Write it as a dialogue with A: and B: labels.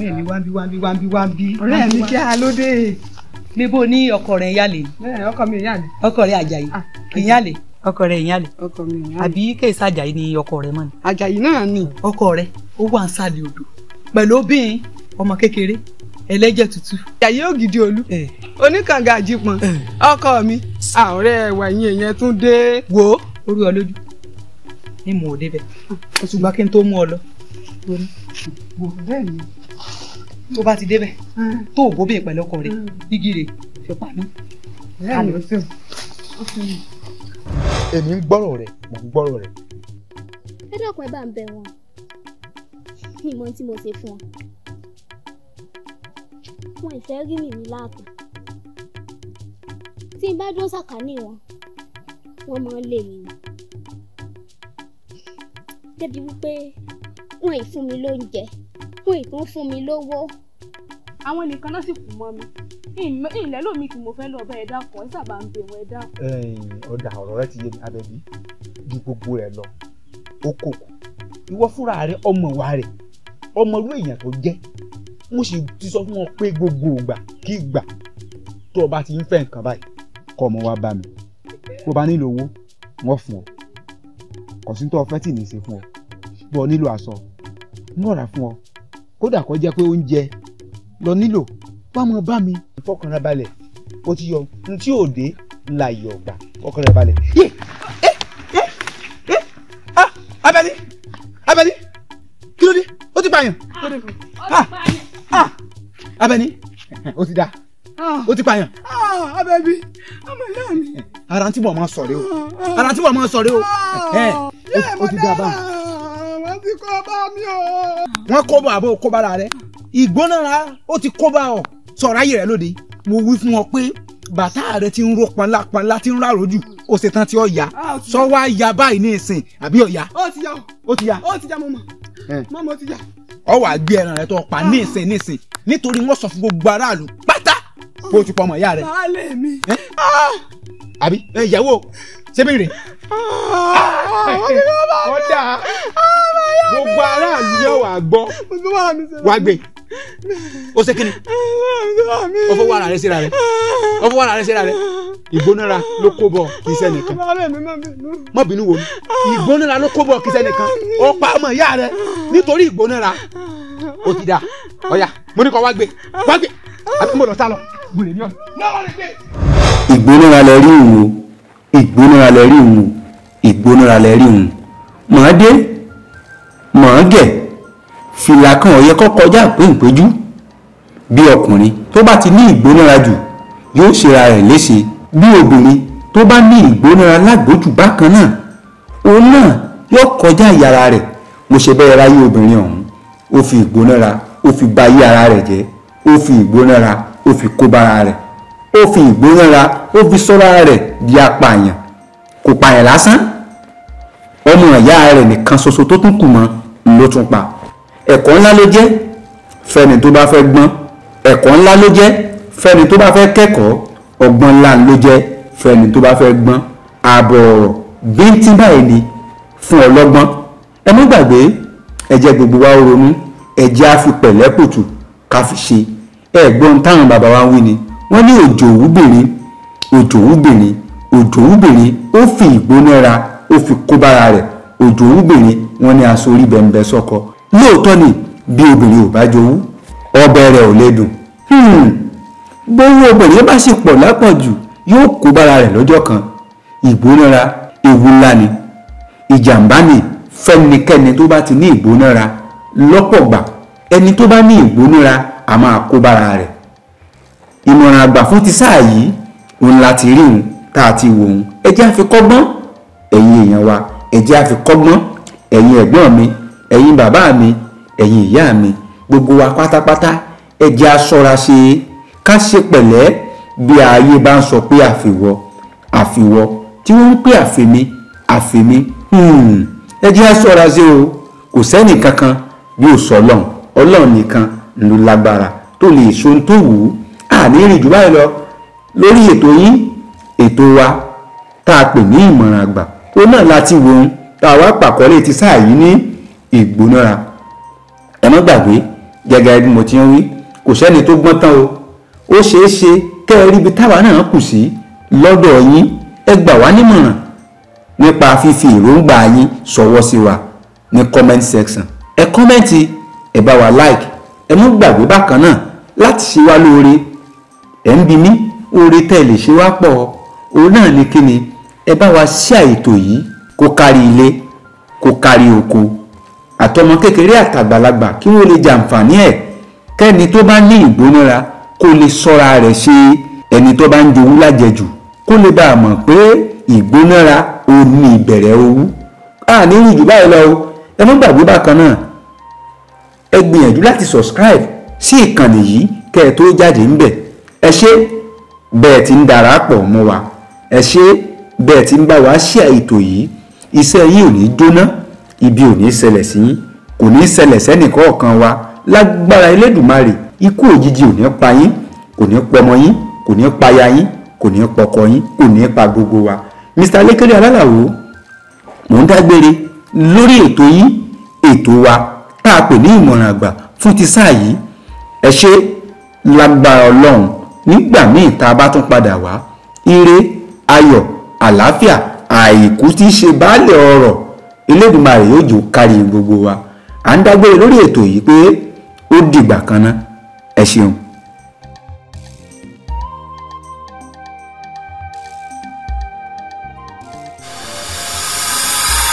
A: Ọ̀rẹ́ mi wá ń bí wá ń bí wá ń bí wá ń bí.
B: Ọ̀rẹ́ mi kí a ló dé.
A: Níbo ní ọkọ rẹ̀ yálè?
B: Ọkọ mi yálè.
A: Ọkọ rẹ̀ Àjàyí. Ìyálè. Ọkọ rẹ̀ ìyálè.
B: Ọkọ mi ìyálè.
A: Àbí kèsì Àjàyí ni ọkọ rẹ̀ mọ́ ni.
B: Àjàyí náà ni.
A: Ọkọ rẹ̀ ó wà ń sàlẹ̀ odò pẹ̀lú obìnrin ọmọ kékeré ẹlẹ́jẹ̀ tútù.
B: Àjàyí ògidì olú oníkànga àjípọn ọkọ mi ọ̀rẹ́ ẹwà yín èèyàn tún dé.
A: Wo orí ọ lójú ni mò ń débẹ̀ ṣùgbọ́n kí n tó mú ọ lọ. Tó bá ti débẹ̀ tó o bóbìn pẹ̀lú ọkọ rẹ̀ igi rẹ̀ fi pa mí.
C: Èmi ń gbọ́rọ̀ rẹ̀, mò ń gbọ́rọ̀ rẹ̀.
D: Ẹ dákun, ẹ bá ń bẹ̀ wọ́n, ìmọ̀ tí mo ṣe fún wọn. Wọn ìfẹ́ rí mi mi láàpọ̀. Tí n bá dúró sàkání wọn, wọ́n máa ń lé mi ni. Débi wípé wọn ì fún mi lóúnjẹ, wọn ì tún fún mi lówó.
E: Àwọn nìkan náà sì kù mọ́ mi. Ìlẹ́ lómi kì mo fẹ́ lọ bá ẹ dákun, ẹ sábà ń bẹ̀ wọ́n, ẹ dákun.
C: Ọ̀dà ọ̀rọ̀ rẹ ti yé mi, Abẹ́bí, ju gbogbo rẹ̀ lọ, ó kòkò. Ìwọ fúnra rẹ ọmọ wa rẹ, ọmọ irú èèyàn tó jẹ́. Mo sì ti sọ fún wọn pé gbogbo ìgbà kí ìgbà tó o bá ti ń fẹ́ nǹkan báyìí kọ́ ọmọ wa bá mi. Bó bá nílò owó, wọ́n fún ọ. Kò sí tó o fẹ́ tì ní í ṣe fún ọ. Bó o nílò aṣọ, wọ́n rà fún ọ. Kódà kó jẹ́ pé oúnjẹ lọ nílò, wá mọ bá mi. Fọkàn rẹ balẹ̀, ó ti yọ n tí ò dé ńlá iyọ̀ ọ̀gbà, fọkàn rẹ balẹ̀. Yé ẹ ẹ ẹ ah Abẹ́ní Abẹ́ní kí ló dé? Ó ti pààyàn. Ah Abẹ́ní ó ti da, ó ti pààyàn.
B: Abẹ́bí ọmọ ìyá mi.
C: Ara tí mo máa sọ̀rọ̀ o, ara tí mo máa sọ̀rọ̀ o, ó ti da báyìí.
B: Wọ́n ti kó bá mi o.
C: Wọ́n kó bá àbó kó bára rẹ. Ìgbónára ó ti kó bá ọ. Sọ̀rọ̀ ayé rẹ lóde. Mo wí fún ọ pé bàtà rẹ ti ń ro panlápanlá tí ń rárò jù, ó ṣe tán tí ó ya. Sọ wá ya báyìí ní ìsìn àbí ó ya.
B: Ó ti ya o.
C: Ó ti ya.
B: Ó ti ya mo mọ̀. Mọ́ mo ti ya.
C: Ọ wàá gbé ẹran rẹ tó pa ní ìsìn ní ìsìn nítorí wọ́n sọ fún gbogbo aráàlú pátá bó ti pọ̀ ọmọ ìyá rẹ.
B: Baálé mi.
C: Àbí ìyàwó ṣé bí rè. Ọ̀dà gbogbo aráàlú yóò wá gbọ́ wá gbé. Ó ṣe kíni? Ó fọwọ́ ara rẹ síra rẹ. Ó fọwọ́ ara rẹ síra rẹ. Ìgbónára ló kó bọ̀ kì í ṣẹnìkan. Má bínú wo mi. Ìgbónára ló kó bọ̀ kì í ṣẹnìkan. Ó pa ọmọ ìyá rẹ nítorí ìgbónára. Ó ti dà. Ọ̀yà mo ní kó wá gbé. Wá gbé. Àbí mo lọ sá lọ. Mo lè ní ọ̀nà.
F: Ìgbónára lẹ rí òun o, ìgbónára lẹ rí òun o, ìgbónára lẹ rí òun. Màá dé, màá gẹ̀, fìlà kan ò yẹ kó kọjá ìpéǹpéjú. Bí ọkùnrin tó bá ti ní ìgbónára jù yóò ṣera rẹ̀ léṣe. Bí obìnrin tó bá ní ìgbónára lágbójú bákan náà, òun náà yóò kọjá ìyára rẹ̀. Mo ṣe bẹ́ẹ̀ ráyé obìnrin ọ̀hún, ó fi ìgbónára ó fi ba ayé ara rẹ̀ jẹ́, ó fi ìgbónára ó fi kó bára rẹ̀, ó fi ìgbónára ó fi sọ́ra rẹ̀ di apààyàn. Kò pààyàn lásán, ọmọ ìyá rẹ̀ nìkan ṣoṣo tó tún kù mọ́ ló tún pa. Ẹ̀kọ́ ńlá ló jẹ́ fẹ́ni tó bá fẹ́ gbọ́n, ẹ̀kọ́ ńlá ló jẹ́ fẹ́ni tó bá fẹ́ kẹ́kọ̀ọ́, ọgbọ́n ńlá ló jẹ́ fẹ́ni tó bá fẹ́ gbọ́n. Ààbọ̀ ọ̀rọ̀ bíntín báyìí ni fún ọlọ́gbọ́n. Ẹ má gbàgbé, ẹ jẹ́ gbogbo wa ronú, ẹ jẹ́ á fi pẹ̀lẹ́pùtù ká fi ṣe. Ẹ gbọ́n táwọn bàbá wa ń wí ni, wọ́n ní òjòwúbìnrin òjòwúbìnrin òjòwúbìnrin ó fi ìgbónára ó fi kó bára rẹ̀. Òjòwúbìnrin wọ́n ní aṣọ orí bẹ̀m̀bẹ̀ sọ́kọ. Lóòótọ́ ni bí obìnrin ò bá jowú ọbẹ̀ rẹ̀ ò lè dùn. Bówó obìnrin bá sì pọ̀ lápọ̀jù yóò kó bára rẹ̀ lọ́jọ́ kan. Ìgbónára ewu ńlá ni, ìjàmbá ni fẹ́nikẹ́ni tó bá ti ní ìgbónára lọ́pọ̀ gbà. Ẹni tó bá ní ìgbónára a máa kó bára rẹ̀. Ìmọ̀ràn àgbà fún ti sáà yìí òun la ti rí òun tá a ti wò òun. Ẹ jẹ́ á fi kọ́gbọ́n ẹ̀yin èèyàn wa, ẹ jẹ́ á fi kọ́gbọ́n ẹ̀yin ẹ̀gbọ́n mi, ẹ̀yin bàbá mi, ẹ̀yin ìyá mi, gbogbo wa pátápátá ẹ jẹ́ á ṣọ́ra ṣe, ká ṣe pẹ̀lẹ́. Bí ayé bá ń sọ pé àfiwọ́ àfiwọ́ tí wọ́n ń pè àfèmí àfèmí, ẹ jẹ́ á ṣọ́ra ṣe o. Kò sẹ́nì kankan bí ò sọ Ọlọ́run, Ọlọ́run nìkan ló lágbára tó lè so ohun tó wù ú. Àní rìn jù báyìí lọ lórí ètò yín, ètò wa tá a pè ní ìmọ̀ràn àgbà. Ó náà láti wo ohun tá a wá pàkọ́lé ti sáà yìí ní ìgbónára. Ẹ má gbàgbé Gẹ́gẹ́ bí mo ti ń wí, kò sẹ́ni tó gbọ́n tán o. Ó ṣeé ṣe kẹ́ ẹ ríbi táwa náà kù sí lọ́dọ̀ yín. Ẹ gbà wá nímọ̀ràn nípa fífi èròǹgbà yín ṣọwọ́ sí wa ní comment section. Ẹ kọ́mẹ́ǹtì, ẹ bá wa like, ẹ mú gbàgbé bákan náà láti ṣe wá lóore. Ẹ ń bi mí oore tẹ́ ẹ lè ṣe wá pọ̀, òun náà ni kíni, ẹ bá wa share ètò yìí kó kárí ilé, kó kárí oko, àtọmọ kékeré àtàgbàlagbà kí wọ́n lè jàǹfààní ẹ̀. Kẹ́ni tó bá ní ìgbónára kó lè sọ́ra rẹ̀ ṣe, ẹni tó bá ń jowú lájẹjù kó lè bá a mọ̀ pé ìgbónára ò ní ìbẹ̀rẹ̀ owú. A ní rí jù báyìí lọ o. Ẹ má gbàgbé bákan náà, ẹ gbìyànjú láti subscribe sí ìkànnì yìí kẹ́ ẹ tó jáde ńbẹ̀. Ẹ ṣé bẹ́ẹ̀ tí ń darapọ̀ mọ́ wa, ẹ ṣé bẹ́ẹ̀ tí ń bá wa ṣe ètò yìí. Iṣẹ́ yìí ò ní jóná, ibi ò ní ṣẹlẹ̀ sí yín, kò ní ṣẹlẹ̀ sẹ́nìkọ̀ọ̀kan wa lágbára Elédùmarè. Ikú òjijì ò ní pa yín, kò ní pọmọ yín, kò ní paya yín, kò ní pọkọ yín, kò ní pa gbogbo wa. Mr. Lékèrè Alálàó mò ń dágbére lórí ètò yín, ètò wa tá a pè ní ìmọ̀ràn àgbà fún ti sáà yìí. Ẹ ṣé lágbára Ọlọ́run, nígbà míì tá a bá tún padà wá, ire, ayọ̀, àlàáfíà, àìkú tí í ṣe baálẹ̀ ọrọ̀ Elédùmarè yóò jò kárí gbogbo wa. À ń dágbére lórí ètò yìí pé ó dìgbà kan ná. Ẹ ṣeun.